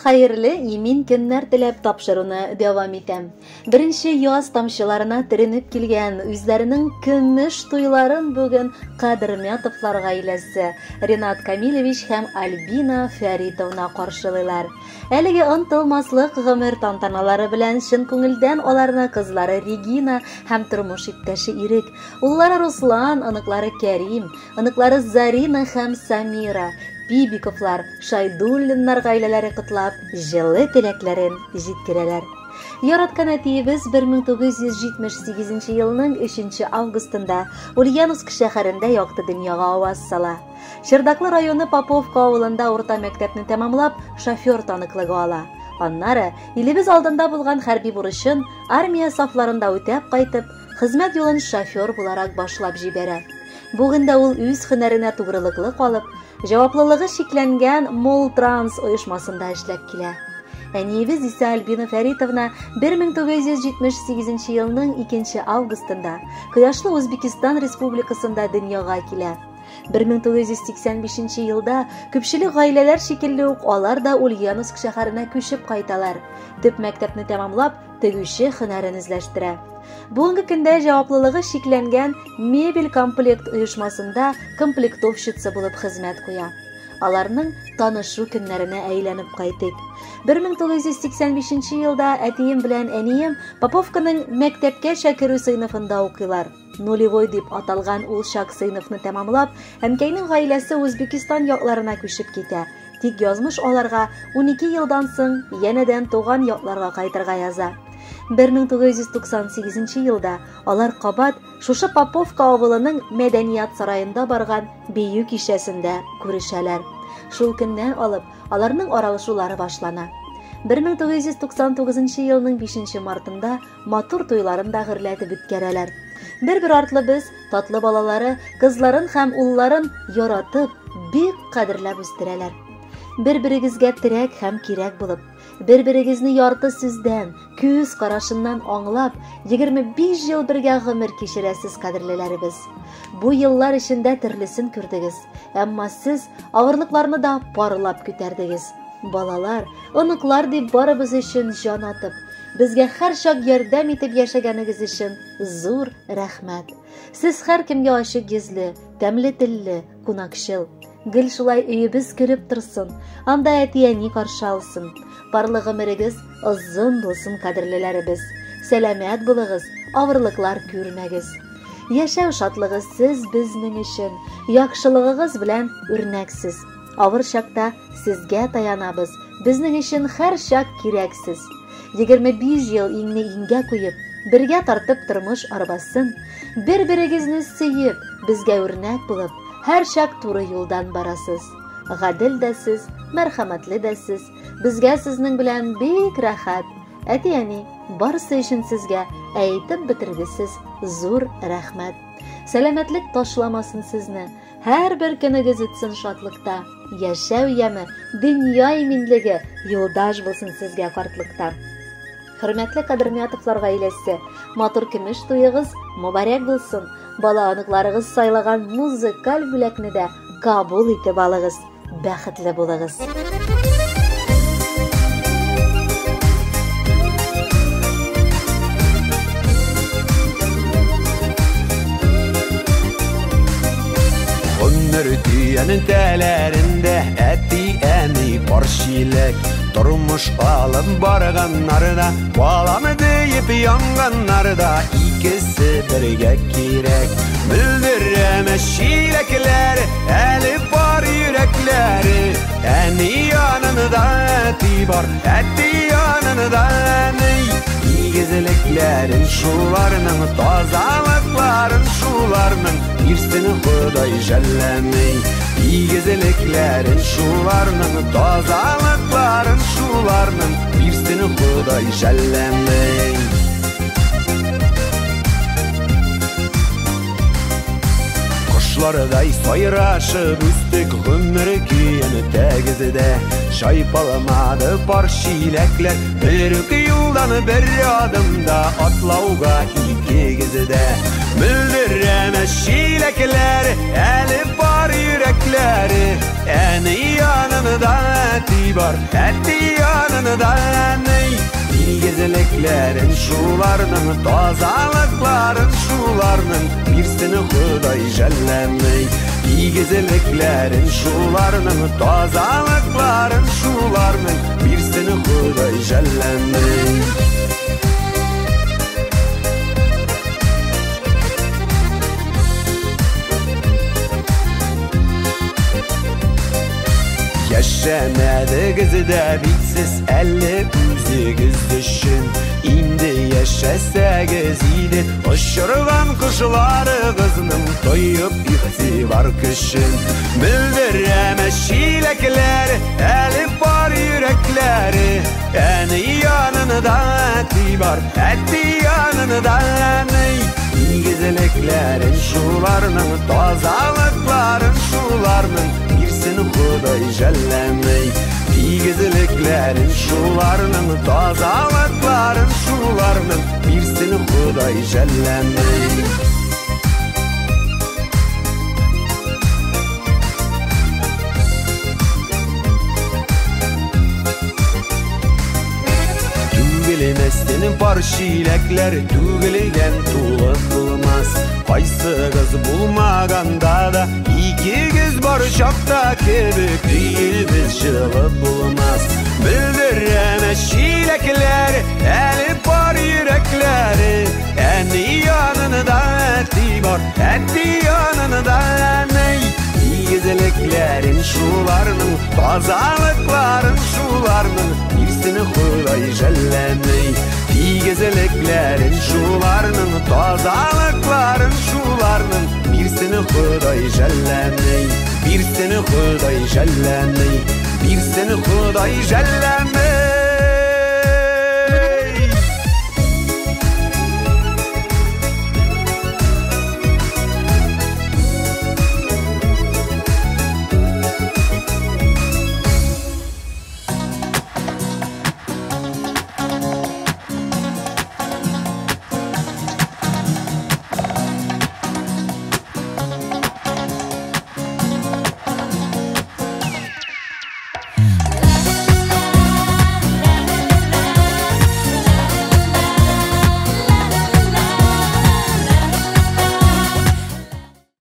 Хәерле, имин көннәр теләп тапшыруны дәвам итәм. Беренче яз тамчыларына төренеп килгән үзләренең көмеш туйларын бүген Кадермятовлар гаиләсе Ренат Камилевич һәм Альбина Фәритовна каршылыйлар. Әлеге онытылмаслык гомер тантаналары белән чын күңелдән аларны кызлары Регина һәм тормыш иптәше Ирек, уллары Руслан, оныклары Кәрим, оныклары Зарина һәм Самира, Бибиковлар, Шайдуллиннар гаиләләре котлап, җылы теләкләрен җиткерәләр. Яраткан әтиебез 1978 елның 3 августында Ульяновск шәһәрендә якты дөньяга аваз сала. Чердаклы районы Поповка авылында урта мәктәпне тәмамлап, шофер таныклыгы ала. Аннары илебез алдында булган хәрби бурычын армия сафларында үтәп кайтып, хезмәт юлын шофер буларак башлап җибәрә. Бүген дә ул үз һөнәренә тугрылыклы калып, җаваплылыгы чикләнгән Молтранс оешмасында эшләп килә. Әниебез исә Альбина Фәритовна 1978 елның 2 августында Кояшлы Үзбекистан Республикасында дөньяга килә. 1985 елда күпчелек гаиләләр шикелле үк алар да Ульяновск шәһәренә күчеп кайталар. Төп мәктәпне тәмамлап, тегүче һөнәрен үзләштерә. Бүгенге көндә җаваплылыгы чикләнгән мебель комплект оешмасында комплектовщица булып хезмәт куя. Аларның танышу көннәренә әйләнеп кайтыйк. 1985 елда әтием белән әнием Поповканың мәктәпкәчә керү сыйныфында укыйлар. Нулевой дип аталган ул чак сыйныфны тәмамлап, әнкәйнең гаиләсе Үзбекистан якларына күчеп китә. Тик язмыш аларга 12 елдан соң янәдән туган якларга кайтырга яза. 1998 елда алар кабат шушы Поповка авылының мәдәният сараенда барган бию кичәсендә күрешәләр. Шул көннән алып аларның аралашулары башлана. 1999 елның 5 мартында матур туйларын да гөрләтеп үткәрәләр. Бер-бер артлы без татлы балалары, кызларын һәм улларын яратып, бик кадерләп үстерәләр. Бер-берегезгә терәк һәм кирәк булып, бер-берегезне ярты сүздән, күз карашыннан аңлап, 25 ел бергә гомер кичерәсез, кадерлеләребез. Бу еллар эчендә төрлесен күрдегез, әмма сез авырлыкларны да парлап күтәрдегез. Балалар, оныклар дип барыбыз өчен җан атып, безгә һәрчак ярдәм итеп яшәгәнегез өчен зур рәхмәт. Сез һәркемгә ачык йөзле, тәмле телле, кунакчыл. Гел шулай өебез көлеп торсын, анда әти-әни каршы алсын. Парлы гомерегез озын булсын, кадерлеләребез. Сәламәт булыгыз, авырлыклар күрмәгез. Яшәү шатлыгы сез безнең өчен, яхшылыгыгыз белән үрнәксез. Авыр чакта сезгә таянабыз, безнең өчен һәр чак кирәксез. 25 ел иңне иңгә куеп, бергә тартып тормыш арбасын, бер-берегезне сөеп, безгә үрнәк булып, һәр чак туры юлдан барасыз. Гадел дә сез, мәрхәмәтле дә сез, безгә сезнең белән бик рәхәт. Әти-әни, барысы өчен сезгә әйтеп бетергесез зур рәхмәт. Сәламәтлек ташламасын сезне, һәрбер көнегез үтсен шатлыкта. Яшәү яме, дөнья иминлеге юлдаш булсын сезгә картлыкта. Хөрмәтле Кадермятовлар гаиләсе, матур көмеш туегыз мөбарәк булсын. Бала оныкларыгыз сайлаган музыкаль бүләкне дә кабул итеп алыгыз. Бәхетле булыгыз. Гомер төянен тәләрендә әти-әни пар чиләк. Тормыш алып барганнарда, баламы диеп янганнарда икесе бергә кирәк. Мөлдерәмә чиләкләр, әле бар йөрәкләре. Әни янында әти бар, әти янында әни. Игезлекләрен шуларның, тазалыкларын шуларның, бирсен Ходай жәлләми. Игезлекләрен шуларның, тазалыкларын шуларның, бирсен Ходай жәлләми. Кошлардай сайрашып үстек гомер көен тәгездә. Чайпалмады пар чиләкләр, бер үк юлдан бер адымда атлауга икегездә. Мөлдерәмә чиләкләр, әле бар йөрәкләре. Әни янында әти бар, әти янында әни. Игезлекләрен шуларның, тазалыкларын шуларның, бирсен Ходай жәлләмей. Игезлекләрен шуларның, тазалыкларын шуларның, бирсен Ходай жәлләмей. Яшәмәдегез дә бит сез әле үзегез өчен. Инде яшәсәгез иде, очырган кошларыгызның тоеп игътибар көчен. Белдерәме чиләкләр, әле бар йөрәкләре. Әни янында әти бар, әти янында әни. Игезлекләрен шуларның, тазалыкларын шуларның, бирсен Ходай жәлләмей. Игезлекләрен шуларның, тазалыкларын шуларның, бирсен Ходай жәлләмей. Түгелмәстен пар чиләкләр, түгелгән тулы булмас. Кайсыгыз булмаганда да, икегез бар чакта кебек өебез җылы булмас. Белдерәме чиләкләр, әле бар йөрәкләре. Әни янында әти бар, әти янында әни. Игезлекләрен шуларның, тазалыкларын шуларның, бирсен Ходай жәлләмей. Игезлекләрен шуларның, тазалыкларын шуларның, бирсен Ходай жәлләмей. Бирсен Ходай жәлләмей, бирсен Ходай жәлләмей.